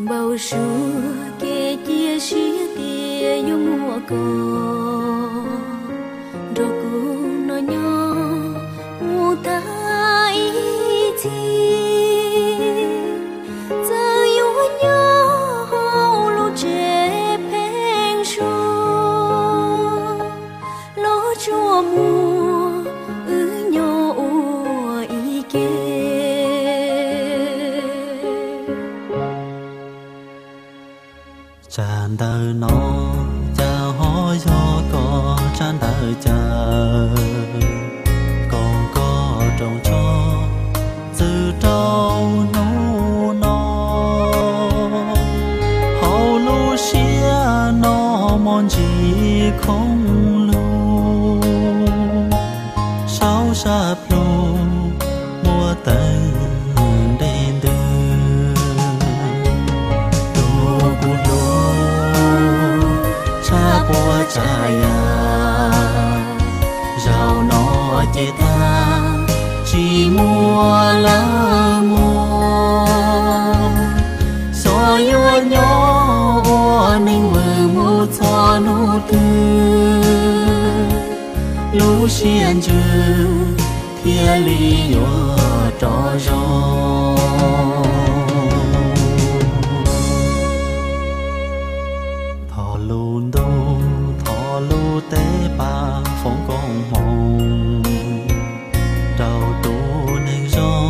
Npau suav kev cia siab tias yuav muaj koj nrog kuv noj nyob mus tag ib txhis. Txawm yuav nyob hauv lub tsev pheeb suab los tsuas muaj wb nyob ua ib ke. Tsab ntawv no cas ho yog koj tsab ntawv caw, koom koj roos tsho txwm rau hnub no. Hauv lub siab no mos ntsis khoob lug, saum sab plhu muaj teeb dej ntws. Tus kuv hlub tshaj puas tsav yam, zaum no ces tag tsis muaj lawm mog. Xyov yuav nyob ua neeg vwm mus txog hnub twg, lub siab ntsws thiaj li yuav rov zoo. Thov lub ntuj thov lub teb pab foom koob hmoov rau tus neeg zoo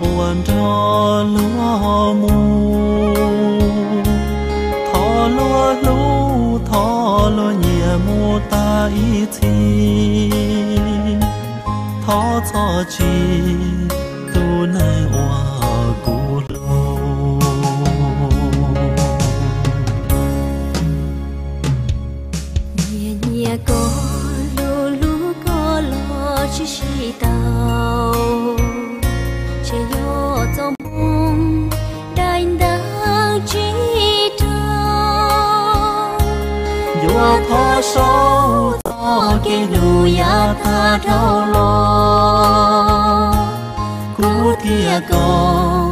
uas nrog luag mus. Thov luag hlub thov luag nyiam mus tag ib txhis. Thov txhob txwv tus neeg uas kuv hlub. Nyiam nyiam koj, hlub hlub koj los tsis sib tau, ntshe yog txoj hmoo daim ntawv tsis raug. Yuav thov sau txoj kev hlub yav tag dhau los, kuv thiab koj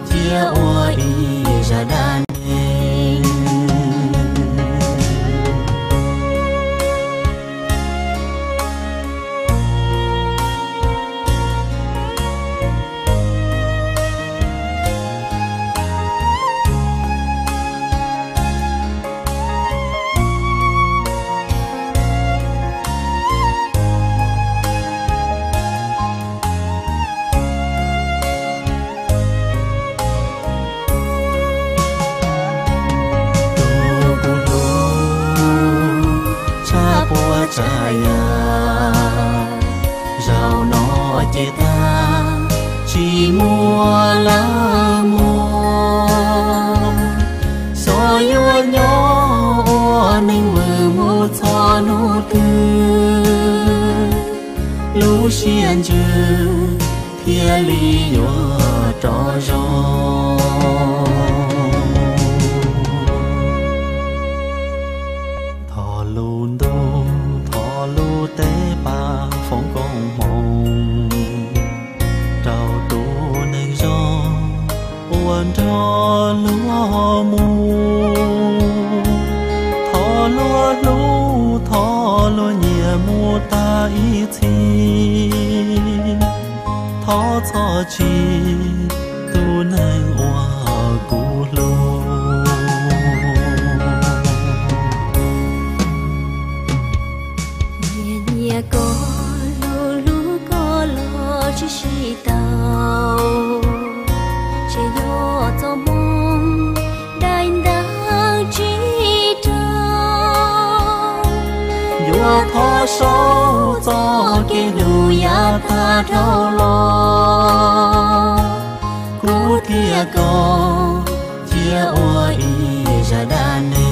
cia ua ib zaj dab neeg. Tus kuv hlub tshaj puas tsav yam, zaum no ces tag tsis muaj lawm mog. Xyov yuav nyob ua neeg vwm mus txog hnub twg, lub siab ntsws thiaj li yuav rov zoo. Thov lub ntuj thov lub teb pab foom koob hmoov rau tus neeg zoo uas nrog luag mus. Thov luag hlub thov luag nyiam mus tag ib txhis. Thov txhob txwv tus neeg uas kuv hlub. Nyiam nyiam koj, hlub hlub koj los tsis sib tau, ntshe yog txoj hmoo daim ntawv tsis raug. Yuav thov sau txoj kev hlub yav tag dhau los, kuv thiab koj cia ua ib zaj dab neeg.